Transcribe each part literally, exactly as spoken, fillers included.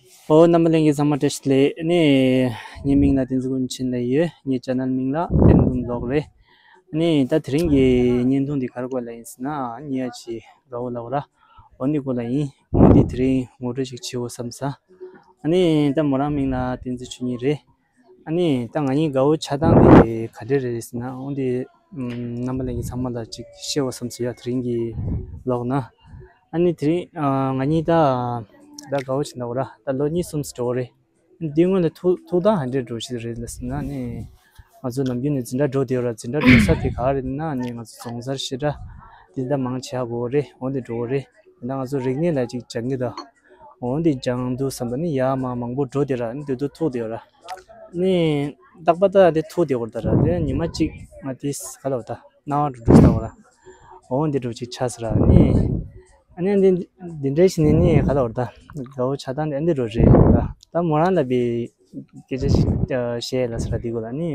ཨོ་རྣམ་པ་ལྷན་རྒྱས་ཚང་མ་བཀྲ་ཤིས་བདེ་ལེགས། ཨ་ནི་ངའི་མིང་ལ་བསྟན་འཛིན་ཀུན་མཁྱེན་ལབ་ཡོད། ངའི་ཅེ་ནལ་མིང་ལ་བསྟན་ཀུན་ལོག་རེད། ཨ་ནི་ད་དེ་རིང་གི་བརྙན་ཐུང་འདི་ག་རེ་སྐོར་ལ་ཡིན་ཟེར་ན། ཨ་ནི་ཡ་ཅི་དགའ་བོ་ལབ་ར། འོ་འདི་སྐོར་ལ་ཡིན། འོ་འདི་དེ་རིང་ངོ་སྤྲོད་ཅིག་བྱེད་འོ་བསམ་ས། ཨ་ནི་ད་མོ་རང་མིང་ལ་བསྟན་འཛིན་ཆོས་ཉིད་རེད། ཨ་ནི་ད་ང་གཉིས་དགའ་བོ་ཆགས་སྟངས་དེ་ག་འདྲ་རེད་ཟེར་ན། འོ་འདི་ཨམ་རྣམ་པ་ལྷན་རྒྱས་ཚང་མ་ལ་ཅིག་བཤད་འོ་བསམ་ས་ཡ། དེ་རིང་གི་ལོག་ན། ཨ་ནི་དེ་རིང་ཨ་ང་གཉིས་ད་ད་དགའ་བོ་ཆགས་འདུག་ར། ད་ལོ་གཉིས་གསུམ་འགྲོ་གི་རེད། འདི་སྔོན་ལ་ཐུག་ཐུག་སྟངས་ག་འདྲས་འགྲོ་བཞིན་རེད་ལབ་ཟེར་ན་ནི། ང་ཚོ་ནམ་རྒྱུན་ནས་འཛིན་གྲྭ་འགྲོ་བསྡད་ཡོད་ར། འཛིན་གྲྭ་འགྲོ་ས་དེ་ག་རེད་ན་ནི་ང་ཚོ་རྫོང་སར་བཤད་གྲྭ་འདི་ད་མང་ཆེ་ཧ་གོ་རེད། འོ་འདི་འགྲོ་གི་རེད། ད་ང་ཚོ་རིག་གནས་ལ་ཅིག་སྦྱང་གི་ད། འོ་འདི་སྦྱང་འདུག་བསམ་པ་ནི་ཡ་མ་མང་པོ་འགྲོ་བསྡད་ར། ནི་དེ་དུས་ཐུག་བསྡད་ཡོད་ར། ནི་རྟག་པར་ད་འདི་ཐུག་བསྡད་ཡོད་ར། ད་ར་དེ་ཉི་མ་གཅིག་ང་དེ་ག་ལབ་ད་སྣང་བ་འགྲོ་འགྲོ་ད་བ་ར། འོ་འདི་འགྲོ་ཅིག་ཆགས་ས་ར་ནི། ཨ་ནི་འདི་འདི་འདྲའི་ཞིག་ནི་ནི་ག་ལབ་ད་དགའ་བོ་ཆགས་སྟངས་འདི་ཨ་འདི་འགྲོ་རེད་ད། ད་མོ་རང་ལ་བི་སྐད་ཆ་ཞིག་བཤད་ལ་ས་ར། འདི་གོ་ལ་ནི་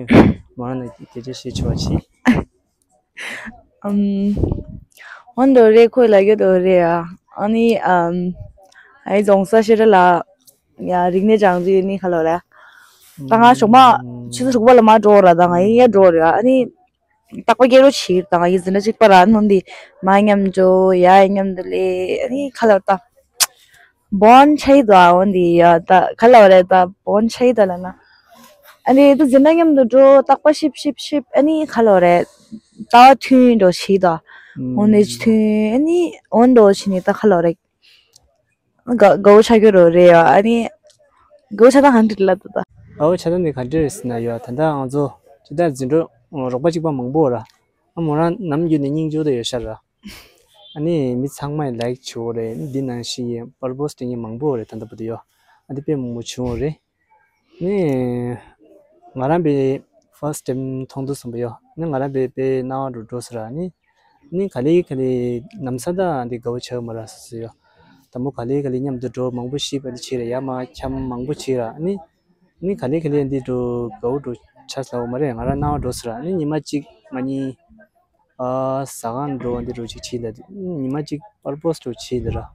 མོ་རང་ལ་སྐད་ཆ་བཤད་ཆོག་ཅི། ཨམ། འོན་ཏོ་རེ་ཁོས་ལ་ཡོད་དོ་རེ་ཨ། ཨ་ནི་ཨམ། ཨའི་རྫོང་ས་ཤེ་ར་ལ་ཡ་རིག་གནས་སྦྱང་རྒྱུ་ནི་ག་ལབ་ར། ད་ང་ཞོགས་མ་ཆུ་ཚོད་དྲུག་པ་ལ་མ་འགྲོ་ར། ད་ང་ཡིན་ཡ་འགྲོ་རེད་ཨ་ནི། རྟག་པར་སྐྱེལ་རོགས་བྱེད་དང་། ཡིན་ཟིན་ན་གཅིག་པ་ར་ནོ་འདི་མ་མཉམ་འཇོ་ཡ་མཉམ་དུ་ལས་ཨ་ནི་ག་ལབ་ད། བོན་ཆེ་དོ་འོ་འདི་ཡ་ད་ག་ལབ་རེད་ད། བོན་ཆེ་དོ་ལབ་ན། ཨ་ནི་ད་འཛིན་གྲྭ་མཉམ་དུ་འགྲོ་རྟག་པར་ཤིབ་ཤིབ་ཤིབ་ཨ་ནི་ག་ལབ་རེད། ད་མཐུན་འགྲོ་བྱེད་དོ། འོ་འདི་མཐུན་ཨ་ནི་འོ་འགྲོ་བྱེད་ནི་ད་ག་ལབ་རེད། དགའ་དགའ་བོ་ཆགས་ཀྱི་རོ་རེད་ཡ། ཨ་ནི་དགའ་བོ་ཆགས་སྟངས་ག་འདྲ་ལབ་ད། དགའ་བོ་ཆགས་སྟངས་འདི་ག་འདྲ་རེད་ཟེར་ན་ཡ། ད་ལྟ་ང་ཚོ་ཇི་ལྟར་འཛིན་གྲོགས་རོགས་པ་གཅིག་པ་མང་པོ་ར། ཨ་མོ་རང་ནམ་རྒྱུན་ནས་སྙིང་རྗེ་དེ་ཡོད་ཤག་ར། ཨ་ནི་མི་ཚང་མས་ལའིག་བྱེད་འོ་རེད། འདི་ནང་བཞིན་ཡིན་པར་པོ་སི་སྤྲད་མཁན་མང་པོ་རེད། ད་ལྟ་བར་དུ་ཡ། ཨ་འདི་དཔེ་མང་པོ་བྱུང་འོ་རེད། ནི་ང་རང་པའི་ཕར་སི་ཊེམ་མཐོང་དུས་ཙམ་པ་ཡོད། ནི་ང་རང་པའི་པའི་སྣང་བ་འགྲོ་འགྲོ་ཟེར་ར་ནི། ནི་ག་ལེ་ག་ལེ་ལམ་སང་ད་འདི་དགའ་བོ་ཆགས་མ་ར་ཟེར་ཡོད། དང་པོ་ག་ལེ་ག་ལེ་མཉམ་དུ་འགྲོ་མང་པོ་ཤེས་པ་འདི་བྱེད་ར། ཡ་མ་འཁྱམ་མང་པོ་བྱེད་ར་ནི། ནི་ག་ལེ་ག་ལེ་འདི་འགྲོ་དགའ་བོ་འགྲོ་ཆགས་ལ་འོ་མ་རེད། ང་རང་སྣང་བ་འགྲོ་ཟེར་ར་ནི། ཉི་མ་གཅིག་ང་གཉིས། ཨ་ཟ་ཁང་འགྲོ་བ་འདི་འགྲོ་ཅིག་བྱེད་ལ། ཉི་མ་གཅིག་པར་པོ་སི་འགྲོ་བྱེད་ལ་ར།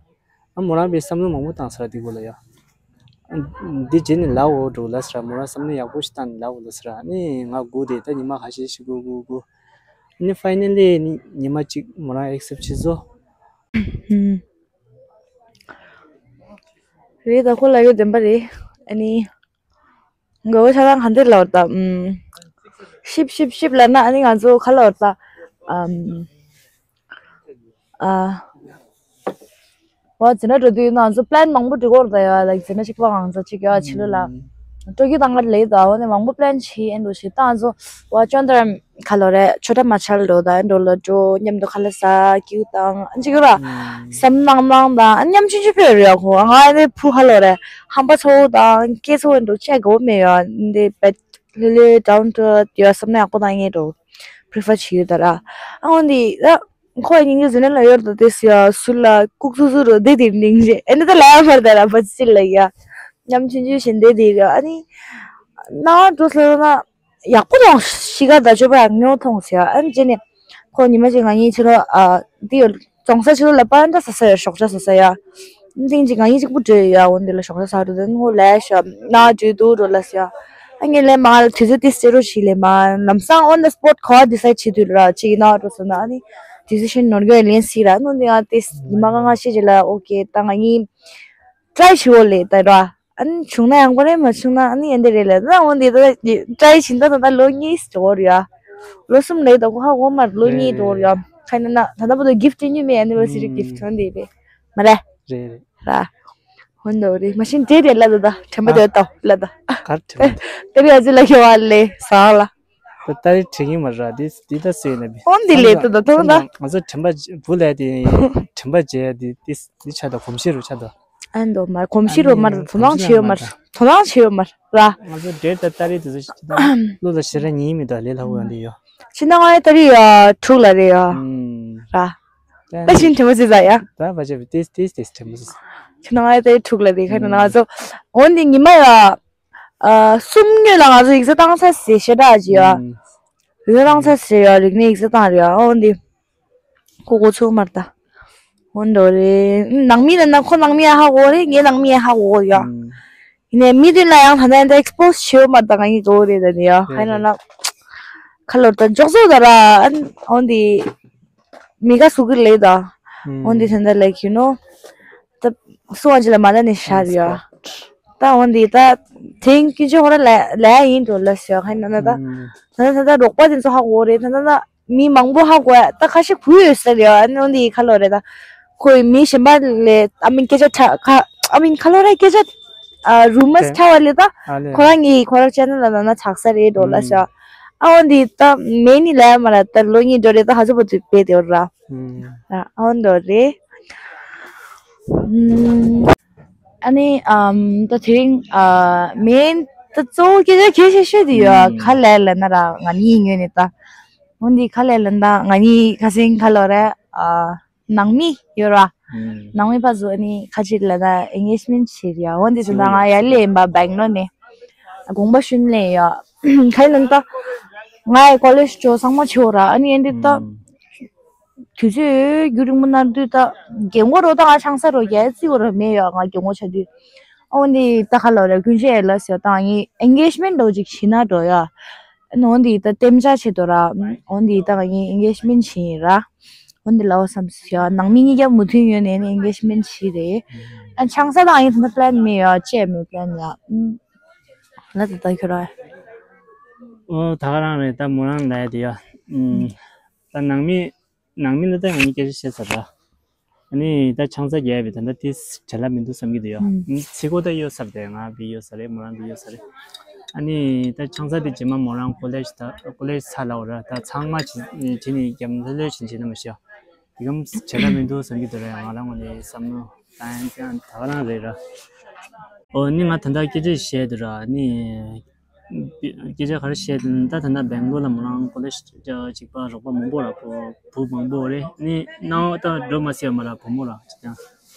ཨ་མོ་རང་པའི་བསམ་བློ་མང་པོ་བཏང་ས་ར་འདི་གོ་ལ་ཡ། འདི་རྗེས་ནས་ལབ་འོ་འགྲོ་ལ་ས་ར། མོ་རང་བསམ་བློ་ཡག་པོ་ཞིག་བཏང་ནས་ལབ་འོ་ལ་ས་ར། ནི་ང་སྒུག་དེ་ད་ཉི་མ་ཁ་ཤས་ཤིག་སྒུག་སྒུག་སྒུག་ནི་ཕའི་ནལ་ལི་ནི་ཉི་མ་གཅིག་མོ་རང་ཨེག་སེབ་བྱེད་སོ། ཧུམ། རེད་ད། ཁོ་ལ་ཡོད་བདེན་པ་རེད། ཨ་ནི། དགའ་བོ་ཆགས་སྟངས་ག་འདྲ་ལབ་ད། ཨམ། ཤིབ་ཤིབ་ཤིབ་ལབ་ན་ཨ་ནི་ང་ཚོ་ག་ལབ་ད། ཨམ། ཨ། བ་འཛིན་གྲྭ་འགྲོ་དུས་ང་ཚོ་པི་ལན་མང་པོ་སྒྲིག་གི་ཡོད་རེད་ད་ཡ། ལའིག་འཛིན་གྲྭ་གཅིག་པ་ང་ཚོ་གཅིག་ཡ་ཕྱི་ལོགས་ལ་འགྲོ་རྒྱུ་དང་ག་ལས་ད། འོ་ནི་མང་པོ་པི་ལན་བྱས་ཨེ་འགྲོ་བྱས་ད་ང་ཚོ་བ་ཅོན་ཏ་རམ་ག་ལབ་རེད། ཆོ་འཕྲུལ་མ་ཆལ་འགྲོ་ད་ཨེ་འགྲོ་ལ་འགྲོ་མཉམ་དུ་ཁ་ལག་ཟ་ཁྱུ་དང་ཨ་ཅིག་ར་བསམ་ནང་ནང་དང་ཨ་མཉམ་ཆུང་ཆུང་ཕེབས་རེད་ཡ། ཁོ་ང་ཨ་ནི་བུ་ག་ལབ་རེད། ཧམ་པ་ཚ་བོ་དང་སྐད་ཚ་བོ་འགྲོ་བྱས་དགའ་བོ་མེད་ཡ། འདི་བེད་ལྷོད་ལྷོད་ཌའོན་ཊུ་ཨརཐ་ཡ་བསམ་ན་ཡག་པོ་དང་ངས་འགྲོ་པི་རི་ཕར་བྱེད་ཡོད་ད་ར། ཨ་འོ་འདི་ད། ཁོ་ཡི་སྙིང་རྗེ་ཟེར་ན་ལ་ཡོད་ད། དེ་སུ་ཡ་སུ་ལ་ལྐུགས་སུ་སུ་རུ་བསྡད་དེ་སྙིང་རྗེ་ཨེ་འདི་ད་ལ་ཡ་མར་ད་ར་བ་ཅི་ལ་ཡ། མཉམ་ཆུང་ཆུང་བཞིན་བསྡད་དེ་ར། ཨ་ནི་ན་འགྲོ་སོང་ན་ཡག་པོ་མཐོང་། གཤིས་ཀ་ད་སྤྱོད་པ་ཡག་ཉོ་མཐོང་ཟེར་ཡ། ཨ་ནི་རྗེས་ནས་ཁོ་ཉི་མ་གཅིག་ང་གཉིས་ཕྱི་ལོགས་ཨ་འདི་ཡོད་རྫོང་ས་ཕྱི་ལོགས་ལ་པན་ཏྲ་ཟ་ས་ཡ། ཞོགས་ཇ་ཟ་ས་ཡ། ཐེངས་གཅིག་ང་གཉིས་གཅིག་པུ་འགྲོ་ཡོད་ཡ། འོ་འདི་ལ་ཞོགས་ཇ་ཟ་འགྲོ་དོན་ཧོ་ལས་ཤ་ན་འགྲོ་དུ་འགྲོ་ལ་ཟེར་ཡ། ཨ་ངས་ལས་མ་ལ་དུས་ཚོད་ཏིས་ཅེ་རོ་ཞིག་ལས་མ་ལམ་སང་on the spot ཁོ་ཌི་སའིཌ་བྱེད་དུས་ར་ཅིག་ན་འགྲོ་སོང་ན་ཨ་ནི་ཌི་སི་ཤན་ནོར་གོ་ལེན་སི་ར་ནོ་འདི་ང་ཏིས་ཉི་མ་གང་ང་ཤེས་ཅེ་ལ་ཨོ་ཀེ་ད་ང་གཉིས་ཊྲའི་བྱེད་འོ་ལས་ད་ར། ཨ་ནི་བྱུང་ན་ཡང་པོ་རེད། མ་བྱུང་ན་ཨ་ནི་ཨེ་འདི་རེད་ལས་ད། འོ་འདི་ད་ཊྲའི་བྱིན་ད་ད་ད་ལོ་གཉིས་འགྲོ་ར་ཡ། ལོ་གསུམ་ལས་ད་གོ་ཧ་གོ་མར་ལོ་གཉིས་འགྲོ་ར་ཡ། ཁ་ན་ན་ད་ད་པོ་ད་གིཕ་ཊི་ཉུ་མི་ཨེ་ནི་བར་སི་རི་གིཕ་ཊི་འོ་འདི་རེད་མ་རེད། རེད་རེད། ར། ཧོན་དོ་རེད། མ་ཤིན་དེ་རེད་ལ་ད་ད་དྲན་པ་ཨ། དེ་ལྟ་ལ་ད། གར་དྲན་པ་དེ་རེད། ཨ་ཅི་ལ་ཁྱོད་བ་ལས་ཟ་ལ། ད་ད་རེད་དྲན་གྱི་མ་ར། དེ་དེ་ད་སེ་ན་བི་འོན་དེ་ལས་ད་ད་ཐོང་ད། ང་ཚོ་དྲན་པ་བུ་ལས་དེ་དྲན་པ་བརྗེད་དེ་དེ་དེ་ཆ་ད་གོམས་གཤིས་རུ་ཆ་ད། ཨ་འདོ་མ་གོམས་གཤིས་རུ་མ་ར་དོ་སྣང་བྱེད་ཡོད་མ་ར། དོ་སྣང་བྱེད་ཡོད་མ་ར། ང་ཚོ་དེ་ད་ད་རེད་དེ་ཚོ་ད་ལོ་ལ་ཤེས་ར་ཉིན་མི་ད་ལས་ལ་འོ་ཡ་འདི་ཡོ། ཕྱི་ནང་ཨ་ད་རེད་ཡ་དྲུག་ལ་རེད་ཡ། ཨུམ། ར། ད་ད་ཤིན་ཁྲེ་མོ་ཟི་ཟ་ཡ། ད་བ་ཅེ་བི་ཏིས་ཏིས་ཏིས་ཁྲེ་མོ་ཟི། ཁྱེད་ནང་ཨ་ཏེ་དྲུག་ལ་རེད་ཁ་ནང་ང་ཚོ། འོན་ཏེ་ཉི་མ་ཡ། ཨ་གསུམ་ཉོས་ལ་ང་ཚོ་ཡིག་ཚད་བཏང་ས་ཟེར་ཤེ་ད་ཅི་ཡ། ཨུམ། ཡིག་ཚད་བཏང་ས་ཟེར་ཡ་རིག་གནས་ཡིག་ཚད་བཏང་རེད་ཡ། འོན་ཏེ། ཁོ་གོ་ཚུགས་མར་ད། འོན་འགྲོ་རེད། ནང་མི་ལ་ན་ཁོ་ནང་མི་ཡ་ཧ་གོ་རེད། ངའི་ནང་མི་ཡ་ཧ་གོ་ཡ། ཨུམ། ནས་མི་དེ་ལ་ཡང་ད་ལྟ་འདི་ཨེག་སི་པོ་སི་བྱེད་ཡོད་མ་ད་ང་ཡི་གོ་རེད་ད་ནི་ཡ། ཧེ་ཧེ་ཧེ་ཧེ། ཧེ་ན་ན་ཁ་ལོ་ད་འཇོག་སོ་ད་ར་ཨན་འོན་དེ་མི་ག་སུ་གི་ལེ་ད་ཨུམ། འོན་དེ་ད་ལྟ་like you know ད་སུ་ཨ་ཅི་ལ་མ་ད་ནི་ཤར་ཡ། ད་འོན་དེ་ད་དེང་སྐྱིད་ཆོག་ཧོ་ར་ལ་ལ་ཡིན་འགྲོ་ལ་ཤ་ཧེ་ན་ན་ད་ཨུམ། ད་ད་ད་རོགས་པ་དེ་ཚོ་ཧ་གོ་རེད་ད་ད་ད། མི་མང་པོ་ཧ་གོ་ཡ་ད་ཁ་ཤས་བུ་ཡོད་ས་རེད་ཨ་ནི་འོན་དེ་ཁ་ལོ་རེད་ད། ཁོས་མི་གཞན་པ་ལས་ཨ་མིན་སྐད་ཆ་ཁྲ་ཁ་ཨ་མིན་ཁ་ལོ་རེད་སྐད་ཆ་ཨ་རུ་མར་སི་ཁྲ་བ་ལས་ད། ཨ་ལེ། ཁོ་རང་ངའི་ཁོ་རང་ཅན་ལ་ལ་ན་ཆགས་ས་རེད་འགྲོ་ལ་ཤ། ཨ་འོན་དེ་ད་མེ་ནི་ལ་ཡ་མ་ར་ད་ལོ་གཉིས་འགྲོ་རེད་ད་ཧ་ཚོ་པོ་དུ་པེ་དེ་ར། ཨ་འོན་འགྲོ་རེད། ཨ་ནི་ཨམ་ད་དེ་རིང་ཨ་མེན་ད་གཙོ་བོ་སྐད་ཆ་གལ་ཆེ་ཤོས་དེ་ཡོད་ཨ། ཨུམ། ག་ལས་ལ་ན་ར་ང་གཉིས་ངོས་ནས་ད། འོན་ཏེ་ག་ལས་ལ་ན་ང་གཉིས་ཁ་སེང་ག་ལོ་ར་ཨ་ནང་མི་ཡོད་ར། ཨུམ། ནང་མི་ཕ་ཟུ་ཨ་ནི་ཁ་ཅིག་ལ་ན་ཨེན་གེཇ་མེན་བྱེད་ར་འོན་ཏེ་ད་ད་ང་ཡར་ལེན་པ་བེང་ལོར་ནས་དགོངས་པ་ཞུས་ལེན་ཡོད། ག་ལ་ན་ད་ང་ཡི་ཀོ་ལེཇ་ཅོ་ཚང་མ་ཆེ་བོ་ར་ཨ་ནི་ཨེ་འདི་ད། ཨུམ། དུས་ཚོད་རྒྱུན་རིང་པོ་གནང་དུས་ད་རྒན་གོག་རོ་ད་ང་ཆང་ས་རོ་རྒྱལ་རྩི་གོ་རོ་མེད་ཡོད་ང་རྒན་གོག་ཆགས་དུས། ཨོ་འདི་ད་ཁ་ལོ་རེ་ཀུན་ཤེས་ལ་ཟེར་ད་ངའི་ཨེན་གེཇ་མེན་འགྲོ་ཅིག་བྱིན་ན་འགྲོ་ཡ། ཨོ་འདི་ད་ལྟེམ་ཆ་བྱེད་དོ་ར། ཨོ་འདི་ད་ངའི་ཨེན་གེཇ་མེན་བྱིན་ཡིན་ར། ཨོ་འདི་ལའོ་བསམ་སི་ཡ་ནང་མི་གཉིས་ཀྱང་མུ་མཐུད་ཡོད་ནས་ནི་ཨེན་གེཇ་མེན་བྱིན་རེད། ཨ་ཆང་ས་ད་ངའི་ད་ལྟ་པི་ལན་མེད་ཡ་ཅེས་མེད་པི་ལན་ཡ། ལ་ད་ད་ཁྱོད་ར། ཨོ་ད་ག་རང་རེད་ད་མོ་རང་ལ་ཡ་དེ་ཡ། ད་ནང་མི། ནང་མི་ལ་ད་ང་གཉིས་སྐད་ཆ་བཤད་ཚར་ར། ཨ་ནི་ད་ཆང་ས་རྒྱབ་པའི་ད་ལྟ་དེ་བྲེལ་བ་མི་འདུག་བསམ་གྱི་འདུག་ཡ། ཨུམ། ཚིག་གོ་ད་གཡོ་ཚར་དེ་ང་བི་གཡོ་ཚར་རེད་མོ་རང་བི་གཡོ་ཚར་རེད། ཨ་ནི་ད་ཆང་ས་དེ་རྗེས་མ་མོ་རང་ཀོ་ལེཇ་ད་ཀོ་ལེཇ་ཚར་ལ་འོ་ར་ད་ཚང་མ་བྱེད་བྱེད་ནས་རྒྱབ་ལྷོད་ལྷོད་བྱེད་བྱེད་ན་མ་ཤེས་ཡ། དེ་གམ་བྲེལ་བ་མི་འདུག་བསམ་གྱི་འདུག་ར་ཡ་ང་རང་ངོས་ནས་བསམ་བློ་ད་ཡང་ད་ག་རང་རེད་ར། ཨོ་ནི་ང་ད་ལྟ་སྐད་ཆ་བཤད་འདུག་ར་ནི། སྐད་ཆ་ག་རེ་བཤད་ད་ད་ལྟ་བེང་ལོར་ལ་མོ་རང་ཀོ་ལེཇ་གཅིག་པ་རོགས་པ་མང་པོ་ར་བུ་བུ་མང་པོ་རེད་ནི་ནའོ་ད་འགྲོ་མ་སྲིད་མ་ར་བུ་མོ་ར་གཅིག་ཀྱང་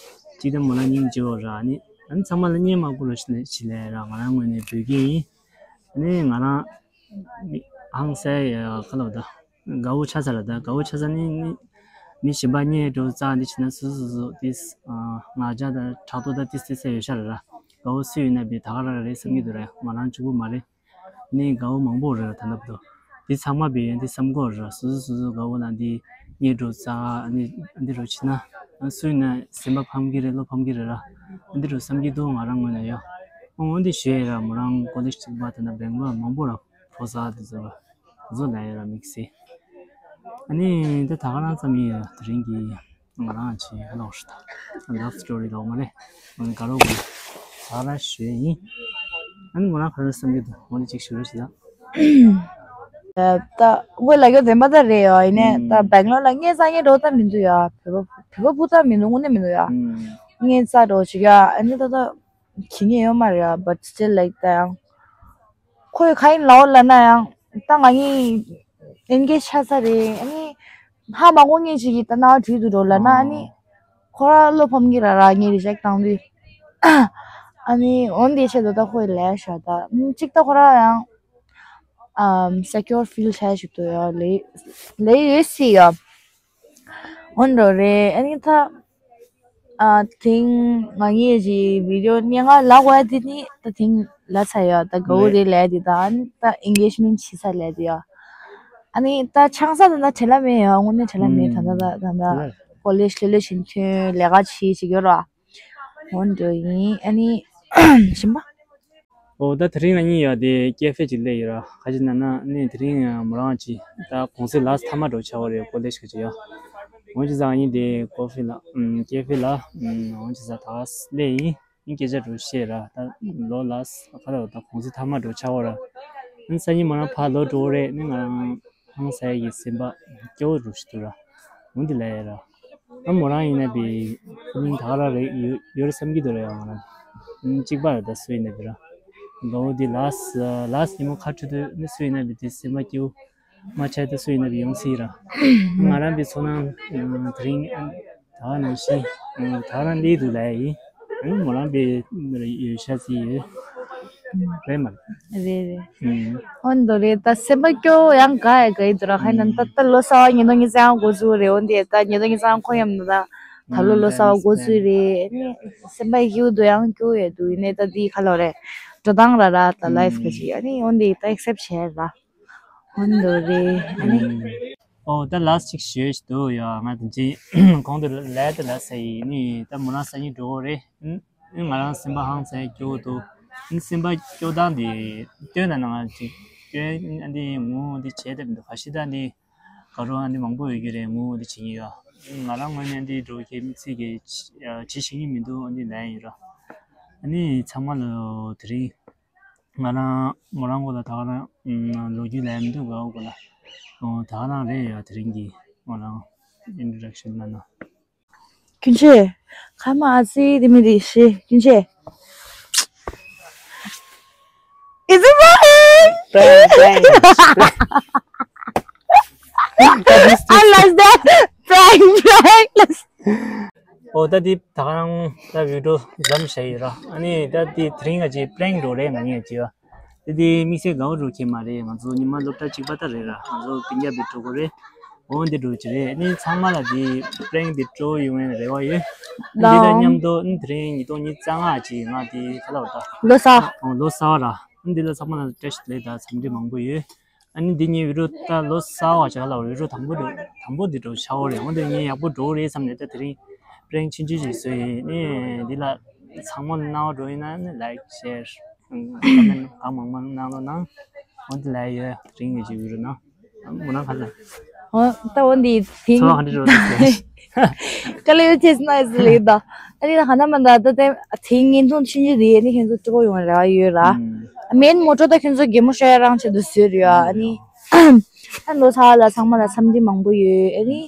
གཅིག་ད་མོ་རང་སྙིང་རྗེ་བོ་ར་ནི་ཨ་ནི་ཚང་མ་ལ་བརྙས་མ་བསྐུར་རོགས་ཞེས་ལས་ར་ང་རང་ངོས་ནས་འབོད་ཀྱི་ཡིན། ཨ་ནི་ང་རང་ཧང་སའི་ཁ་ལོ་ད། དགའ་བོ་ཆགས་ཚར་ལ་ད་དགའ་བོ་ཆགས་ཚར་ནི་ནི་མི་གཞན་པ་བརྙས་འགྲོ་རྩ་འདི་བྱས་ན་སུ་སུ་སུ་ཏིས་ང་རྒྱ་ད་ཕྲག་དོག་ད་ཏིས་ཏིས་ཡོད་ཤ་ལ་ལ་དགའ་བོ་སུ་ཡོད་ན་བི་ད་ག་ར་རེད་བསམ་གྱི་འདུག་ར་ང་རང་གཅིག་པུ་མ་རེད། ནི་དགའ་བོ་མང་པོ་རེད་ད་ནབ་དོ། འདི་ཚང་མ་བི་ཡོན་འདི་བསམ་གོ་ར་སུ་སུ་སུ་སུ་དགའ་བོ་ལ་འདི་བརྙས་འགྲོ་རྩ་འདི་འདི་རུ་བྱས་ན་སུ་ཡིན་ན་སེམས་པ་ཕམ་གྱི་རེད་བློ་ཕམ་གྱི་རེད་ར། འདི་རུ་བསམ་གྱི་འདུག་ང་རང་ངོས་ནས་ཡ། འོ་འདི་ཞུ་ཡ་ར་མོ་རང་ཀོ་ལེཇ་གཅིག་པ་ད་ན་བེང་ལོར་མང་པོ་ར་ཕོ་ས་འདི་ཚོ་ར། བཟོ་ལ་ཡོད་ར་དམིགས་བསལ། ཨ་ནི་འདི་ད་ག་རང་ཙམ་ཡིན་ཡ་དེ་རིང་གི་ང་རང་ཆེ་ཧ་ལོག་ཧྲི་ད་ལབ་སི་ཊོ་རི་ལོག་མ་རེད། ང་དགའ་རོགས་གི་ད་ག་རང་ཞུ་ཡ་ཡིན། ཨ་ནི་ང་རང་ག་རེ་བསམ་གྱི་འདུག་ང་ནི་གཅིག་ཞུ་རོགས་ཞུ་ད། ད་ངོས་ལ་གྱོ་བདེན་པ་ད་རེད་ཡོ་ཡིན་ནས་ད་བེང་ལོར་ལ་ངས་ས་ངས་འགྲོ་ད་མི་འདུག་ཡ་བོད་པ་བོད་པ་བུ་ད་མི་འདུག་དངོས་གནས་མི་འདུག་ཡ། ངས་ས་འགྲོ་ཞིག་ཡ་ཨ་ནི་ད་ད། གི་ངེས་ཡོད་མ་རེད་ཨ། but still like ད་ཡང་། ཁོས་ག་ཡིན་ལའོ་ལབ་ན་ཡང་ད་ང་གཉིས་ཨེན་གེཇ་ཆགས་ས་རེད་ཨ་ནི། ཧ་མ་གོ་ངེས་ཅིག་གིས་ད་ན་བྲིས་འདུག་འགྲོ་ལབ་ན་ཨ་ནི། ཁོ་ར་བློ་ཕམ་གི་ར་ར་ངས་རི་ཇེག་བཏང་དུས། ཨ་ནི་འོན་ཏེ་ཆེད་དུ་ད་ཁོས་ལས་ཤ་ད་གཅིག་ད་ཁོ་ར་ཡང་། ཨམ་secure feel ཆགས་ཞིག་ཏུ་ཡོད་ལས་ལས་ཡོད་སྲིད་ཡོད། འོན་འགྲོ་རེད་ཨ་ནི་ད། ཨ་དེང་ང་གཉིས་ཀྱི་བི་ཌི་ཡོ་སྙན་ངག་ལབ་དགོས་ཡ་དེ་ནི་ད་དེང་ལབ་ཚར་ཡོད་ད་དགའ་བོ་རེད་ལབ་ཡ་དེ་ད་ཨ་ནི་ད་ཨེན་གེཇ་མེན་བྱེད་ཚར་ལབ་ཡ་དེ་ཡོད། ཨ་ནི་ད་ཆང་ས་ད་ད་བྲེལ་བ་མེད་ཡོད་དངོས་གནས་བྲེལ་བ་མེད་ད་ད་ད་ད་ད་ཀོ་ལེཇ་ལྷོད་ལྷོད་བྱེད་མཐུན་ལས་ཀ་བྱེད་ཅིག་ཡོད་ར། འོན་འགྲོ་ཡིན་ཨ་ནི་གཞན་པ། ཨོ་ད་དེ་རིང་ང་གཉིས་ཡོད་དེ་ཀེ་ཧྥེ་ཅིག་སླེབས་ཡོད་ར་ཁ་ཅིག་ན་ན་ནི་དེ་རིང་མོ་རང་ཅིག་ད་གུང་སེང་ལ་སི་ཐ་མ་འགྲོ་ཆ་བ་རེད་ཀོ་ལེཇ་ཁ་ཅིག་ཡོད། འོ་ཅི་ཟ་ང་གཉིས་དེ་ཀོ་ཧྥེ་ལ་ཨམ་ཀེ་ཧྥེ་ལ་ཨམ་འོ་ཅི་ཟ་ད་སླེབས་ཡིན་ཡིན་སྐད་ཆ་འགྲོ་བཤད་ར་ད་ལོ་ལ་སི་ཁ་ལ་ད་གུང་སེང་ཐ་མ་འགྲོ་ཆ་བ་ར་ཨ་ནི་སང་ཉིན་མོ་རང་ཕར་ལོག་འགྲོ་བ་རེད་ནི་ང་རང་། ཧང་སངས་ཡག་གི་སེམས་པ་སྐྱོ་བོ་རུ་ཞིག་འདུག་ར། འོན་ཏེ་ལ་ཡ་ར། ཨ་མོ་རང་ཡིན་ན་པའི་ཁོ་མིང་ད་ག་ར་རེ་ཡོད་ཡོད་རེད་བསམ་གྱི་འདུག་ར་ཡ་ང་རང་། གཅིག་པ་ར་ད་སུ་ཡིན་ན་པའི་ར། ལོ་འདི་ལ་སི་ལ་སི་ཉིན་མོ་ཁ་ཁྲུ་དུས་ནི་སུ་ཡིན་ན་པའི་དེ་སེམས་པ་སྐྱོ་བོ་མ་ཆགས་ད་སུ་ཡིན་ན་པའི་ཡོང་སྲིད་ར། ང་རང་པའི་ཚོར་སྣང་དེ་རིང་ཨ། ད་ནང་བཞིན་ད་རང་ལས་འདུག་ལ་ཡིན། མོ་རང་པའི་ཡོད་ཤ་ཚི་ཡོད། རེད་མ་རེད། རེད་རེད། ཨོ་འདོ་རེད་ད་སེམས་པ་སྐྱོ་ཡང་ག་ཡ་ག་ཡི་འདུག་ར་ཁ་ཡིན་ད་ད་ལོ་གསར་བ་ཉིས་སྟོང་ཉི་ཤུ་རྩ་ལྔ་འགོ་འཛུགས་རེད་འོན་ཏེ་ད་ཉིས་སྟོང་ཉི་ཤུ་རྩ་ལྔ་ཁོ་ཡམ་ན་ད་ ད་ལོ་ལོ་གསར་པ་འགོ་ཚུགས་རེད། ཨ་ནི་སེམས་པ་སྐྱིད་པོ་འདུག་ཡང་སྐྱིད་པོ་ཡོད་འདུག་ཡིན་ནའི་ད་འདི་ག་ལབ་རེད། འགྲོ་སྟངས་ར་ར་ད་ལའིབ་ག་ཅིག་ཨ་ནི་འོན་ཏེ་ད་ཨེག་སེབ་བྱས་ར། འོན་འདུག་རེད་ཨ་ནི། ཨོ་ད་ལཱསི་ཊི་ཅིག་ཞུས་འདུག་ཡ། ང་དང་ཅི་གོང་དུ་ལས་ད་ལ་ས་ཡིན་ནི་ད་མོ་རང་ས་ཡིན་འགྲོ་གི་རེད། ཨ་ནི་ང་རང་སེམས་པ་ཧང་སང་སྐྱིད་པོ་འདུག་ཨ་ནི་སེམས་པ་སྐྱོ་སྟངས་དེ་སྟོན་ན་ན་ང་ཅིག་སྟོན་ཨ་འདི་ངུ་འདི་བྱས་ད་མི་འདུག་ག་ཤེད་ད་འདི། ག་རུ་ཨ་འདི་མང་པོ་ཡོད་ཀྱི་རེད། ངུ་འདི་བྱེད་ཀྱི་ཡོད། ང་རང་ངོས་ནས་འདི་འགྲོ་གི་མི་ཚེ་གི་བྱེད་ཤེས་ཀྱི་མི་འདུག་ཨ་འདི་ལན་ཡིན་ར། ཨ་ནི་ཚང་མ་ལ་དེ་རིང་ང་རང་མོ་རང་གོ་ལ་ད་ག་རང་ལོ་རྒྱུས་ལན་མི་འདུག་ག་གོ་ལ་ད་ག་རང་རེད་ཡ། དེ་རིང་གི་མོ་རང་ཨིན་ཊྲོ་ཌག་ཤན་ལ་ན། ཀུན་ཆེ། ཁ་མ་ཨ་ཙི་དེ་མི་དེ་ཤི་ཀུན་ཆེ། Is it right? Prank, prank. I like that. Prank, prank. ཨོ་ད་འདི་ད་ག་རང་ད་བི་ཌི་ཡོ་མཚམས་བཞག་ཡོད་ར། ཨ་ནི་ད་འདི་དེ་རིང་ང་ཅིག་པྲེང་འགྲོ་རེད་ང་གཉིས་ཀྱིས། དེ་དེ་དམིགས་བསལ་དགའ་བོ་འགྲོ་མཁན་མ་རེད། ང་ཚོ་ཉི་མ་སློབ་གྲྭ་གཅིག་པ་ད་རེད་ར། ང་ཚོ་སྤུན་ཀྱག་དེ་འགྲོ་དགོས་རེད། འོ་འདི་འགྲོ་གི་རེད། ཨ་ནི་ཚང་མ་ལ་འདི་པྲེང་འདི་སྤྲོ་ཡོང་བའི་རེ་བ་ཡོད། འདི་དང་མཉམ་དུ་ཨ་ནི་དེ་རིང་ཉིས་སྟོང་ཉི་ཤུ་རྩ་ལྔ་ཅིག་ང་འདི་ག་ལ་བ་ད་ལོ་གསར་ཨོ་ལོ་གསར་ར། ཨ་ནི་འདི་ལ་ཚང་མ་ལ་བཀྲ་ཤིས་བདེ་ལེགས་དང་འཚམས་འདྲི་མང་པོ་ཡོད། ཨ་ནི་འདི་ངའི་བི་ཌི་ཡོ་ད་ལོ་གསར་བ་ཆགས་ལ་བི་ཌི་ཡོ་དང་པོ་འདི་དང་པོ་འདི་འགྲོ་ཆགས་འོ་རེད། འོ་འདི་ངས་ཡག་པོ་འགྲོ་རེད་བསམ་ནས་ད་དེ་རིང་པྲེང་ཆུང་ཆུང་ཞིག་བཟོས་ཡིན། ཨ་ནི་འདི་ལ་ཚང་མ་ལ་སྣང་བ་འགྲོ་ཡིན་ན་ཨ་ནི་ལའིཀ་ཤེར་ཀོ་མེན་གང་མང་མང་གནང་རོགས་གནང་། འོ་འདི་ལ་ཡོད་དེ་རིང་ངས་ཅིག་བི་ཌི་ཡོ་ནང་མོ་ནང་ག་ལ། ཨོ་ད་འོ་འདི་ཚོ་ཧ་འདྲི་རོགས་ད། ཀ་ལེ་ཡོད་ཅེས་ན་ཨིས་ལེ་ད། ཨ་ནི་ད་ཧ་ན་མ་ད་ད་དེ་དེ་ངན་ཐུང་ཆུང་ཆུང་དེ་ནི་ཁྱེད་ཚོ་སྤྲོ་པོ་ཡོང་རེ་བ་ཡོད་ར། མེན་མོ་ཊ་ད་ཁྱེད་ཚོ་གད་མོ་ཤོར་ཡ་རང་ཆེད་དུ་བཟོས་རེད་ཡ། ཨ་ནི་ད་ལོ་གསར་ལ་ཚང་མ་ལ་འཚམས་འདྲི་མང་པོ་ཡོད། ཨ་ནི་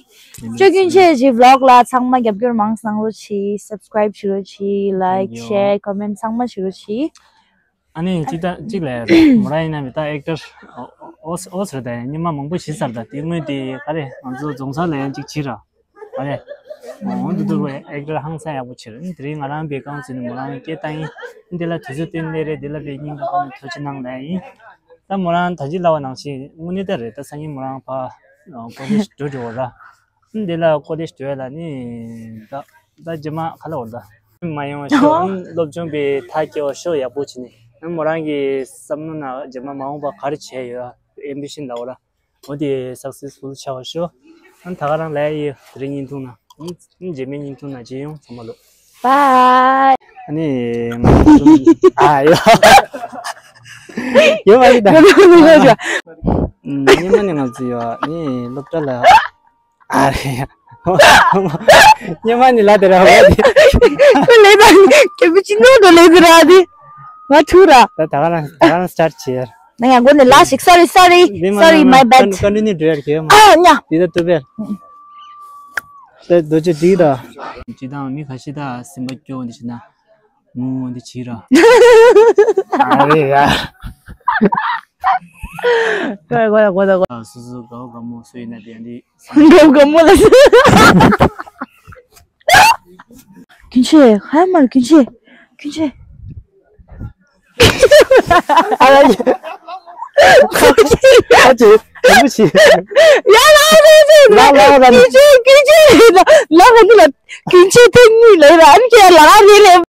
སྤྲོ་ཀུན་ཆེ་ཇི་བི་ལོག་ལ་ཚང་མ་རྒྱབ་སྐྱོར་མང་གནང་རོགས་གྱིས། སབ་སི་ཀ་རའིབ་བྱེད་རོགས་གྱིས། ལའིཀ་ཤེར་ཀོ་མེན་ཚང་མ་བྱེད་རོགས་གྱིས། ཨ་ནི་ཅིག་ད་ཅིག་ལ་ཡ་རེད། མོ་ར་ཡིན་ན་མི་ད་ཨེག་ཊར་ཨོ་ཨོ་ཨོ་ཟེར་ད་ཉི་མ་མང་པོ་བྱེད་ཚར། ད་དེ་སྔོན་དེ་ག་རེ་ང་ཚོ་རྫོང་སར་ལ་ཡང་ཅིག་བྱེད་ར་ག་རེ། འོ་འདི་འདུག་བས་ཨེག་ཊར་ཧང་སང་ཡག་པོ་བྱེད་ར། དེ་རིང་ང་རང་པའི་རྐང་ཚུན་ནས་མོ་རང་སྐད་བཏང་ཡིན། འདི་ལ་དུས་ཚོད་བཏོན་ལེ་རེད། འདི་ལ་པའི་སྙིང་གི་ཁོང་ནས་ཐུགས་རྗེ་གནང་ལ་ཡིན། ད་མོ་རང་ད་ཅི་ལབ་པ་ནང་བཞིན་དངོས་གནས་ད་རེད། ད་སང་ཉིན་མོ་རང་ཕ་ཀོ་ལེཇ་འགྲོ་འགྲོ་བ་ར། འདི་ལ་ཀོ་ལེཇ་འགྲོ་ཡ་ལ་ནི་ད་ད་རྗེས་མ་ག་ལ་བར་ད་མ་ཡོང་བ་ཤོག་སློབ་སྦྱོང་པའི་མཐའ་སྐྱེལ་བ་ཤོག་ཡག་པོ་བྱས་ནས་མོ་རང་གི་བསམ་བློ་ནང་རྗེས་མ་མ་འོངས་པ་ག་རེ་བྱས་ཡོད་ཨེམ་བི་ཤན་ལ་བར། འོ་དེ་སག་སེ་སི་ཕུལ་ཆགས་པ་ཤོག་ཨ་ནི་ད་ག་རང་ལ་ཡི་དེ་རིང་བརྙན་ཐུང་ན་ཨ་ནི་རྗེས་མའི་བརྙན་ཐུང་ན་མཇལ་ཡོང་། ཚང་མ་ལོ། Bye. ཨ་ནི་ང་ཨ་ཡོ་ཡོད་མ་རེད་ད། ཉི་མ་ནི་ང་ཚོ་ཡོད་ནི་སློབ་གྲྭ་ལ། ཨ་རེ། ཉི་མ་ནི་ལ་དེ་ར་བ་དེ། ཁོ་ལས་ད་ནི་ཁྱོད་ཀྱི་ཅི་ནོ་དོ་ལས་དེ་ར་དེ། ང་ཐུག་ར། ད་ད་ག་རང་ད་ག་རང་སི་ཊར་ཊི་བྱེད་ཡར། ན་ཡང་སྒོ་ནས་ལ་ཞིག sorry sorry sorry my bad. ཀོན་ཊི་ནིའུ་འགྲོ་ཡར་གྱིས་མ། ཨ་ཉ། དེ་ད་ཏུ་བེར། ད་རྡོ་རྗེ་འགྲིག་ད། ཇི་ལྟར་མི་ཁ་ཤས་ད་སེམས་པ་སྐྱོ་འདི་བྱེད་ན། ངུ་འདི་བྱེད་ར། ཨ་རེ་ཡ། གོ་ཡ་གོ་ཡ་གོ་ཡ་གོ། སོ་སོ་དགའ་བོ་དགའ་མོ་སུ་ཡིན་ན་དེ་འདི། དགའ་བོ་དགའ་མོ་ལ། ཀུན་ཆེ། ཧ་མར་ཀུན་ཆེ། ཀུན་ཆེ། ཨ་ལ་ཡ། ཁ་ཆེ། ཁ་ཆེ། དེ་མི་ཤེས། ཡ་ལ་ལ་ལ་ལ། ཀུན་ཆེ་ཀུན་ཆེ་ལ་ལ་ལ་ལ། ཀུན་ཆེ་ཐེངས་གཉིས་ལ་ལ་ཨ་ནི་ཁྱེད་ལ་ལ་རེད་ལེ།